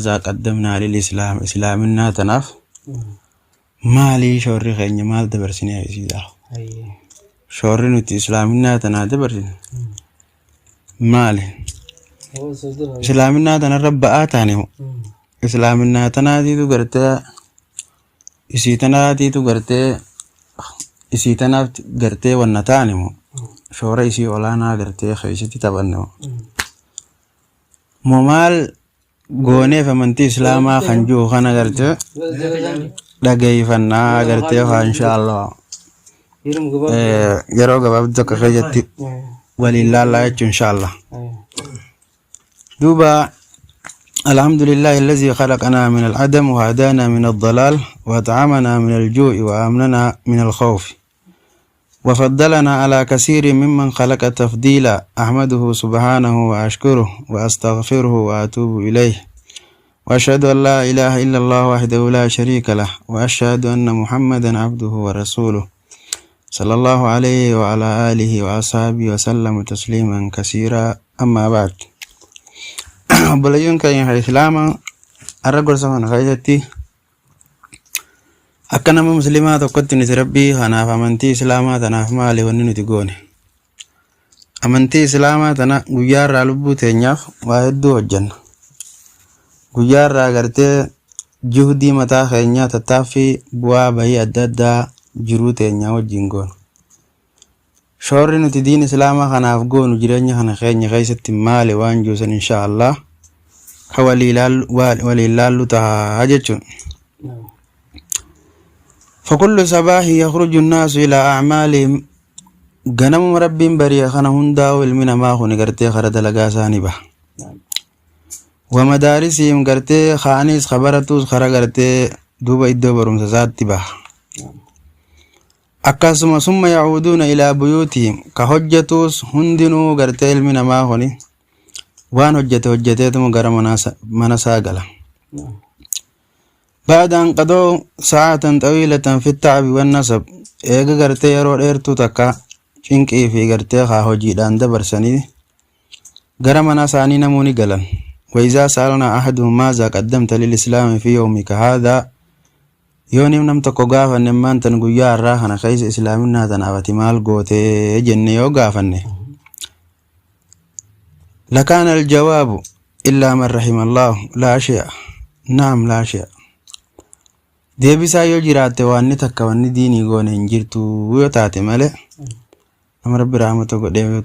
Qaddamnaa lil islaam, islaaminaa tanaaf maalii shoorri keenya, maal dabarsinee isiidha? Shoorri nuti islaaminaa tanaa dabarsine maali? Islaaminaa tanarra ba'aa taane moo? Islaaminaa tanaatiitu gartee isii tanaatiitu gartee isii tanaaf gartee wanna taane moo? Shoora isii olaanaa gartee keessatti taphanne moo? Moo maal gooneef amantii islaamaa kan jiru kana gartee dhageeffannaa gartee haa inshaallah yeroo gabaabduu tokko keessatti waliin laallaa jechuun inshaallah. Duuba الحمد لله الذي خلقنا من العدم وهدانا من الضلال وأطعمنا من الجوع وآمننا من الخوف وفضلنا على كثير ممن خلق تفضيلا. أحمده سبحانه وأشكره وأستغفره وأتوب إليه، وأشهد أن لا إله إلا الله وحده لا شريك له، وأشهد أن محمدا عبده ورسوله صلى الله عليه وعلى آله وأصحابه وسلم تسليما كثيرا. أما بعد، obboleeyyoon keenya islaamaa, har'a gorsa kana keessatti akka nama musliimaa tokkotti nuti rabbii kanaaf, amantii islaamaa tanaaf maali wanni nuti goone? Amantii islaamaa tana guyyaa irraa lubbuu teenyaaf waa hedduu hojjenna. Guyyaa irraa gartee juhdii mataa keenyaa, tattaaffii, bu'aa bahii adda addaa jiruu teenyaa wajjin goona. Shoorri nuti diin islaamaa kanaaf goonu jireenya kana keenya keessatti maali waan juusan insha Allah ka waliin laallu ta'a jechuun. فكل صباح يخرج الناس إلى أعمالهم. Ganamuma rabbiin bari'a kana hundaa'u ilmi namaa kun gartee kara dalagaa isaanii baha. ومدارسهم gartee kaanis kabaratus kara gartee duuba iddoo barumsa isaatti baha. Akkasuma ثم يعودون إلى بيوتهم. Ka hojjetus hundinuu gartee ilmi namaa kuni waan hojjete hojjeteetuma gara mana isaa gala. بعد أن قضوا ساعة طويلة في التعب والنصب، eega gartee yeroo dheertuu takka cinqii fi gartee haa hojiidhaan dabarsanii gara mana isaanii namoonni galan. وإذا سألنا أحدهم ماذا قدمت للإسلام في يومك هذا، yoo nam tokko gaafanne maantan guyyaa har'aa kana keessa islaaminaa tanaaf ati maal gootee jenne yoo gaafanne, لكان الجواب إلا من رحم الله لا شيء، نعم لا شيء. Deebisaa yoo jiraatte waanni takka wanni diinii goone hin jirtu yoo taate malee, nama rabbi rahmata godhee yoo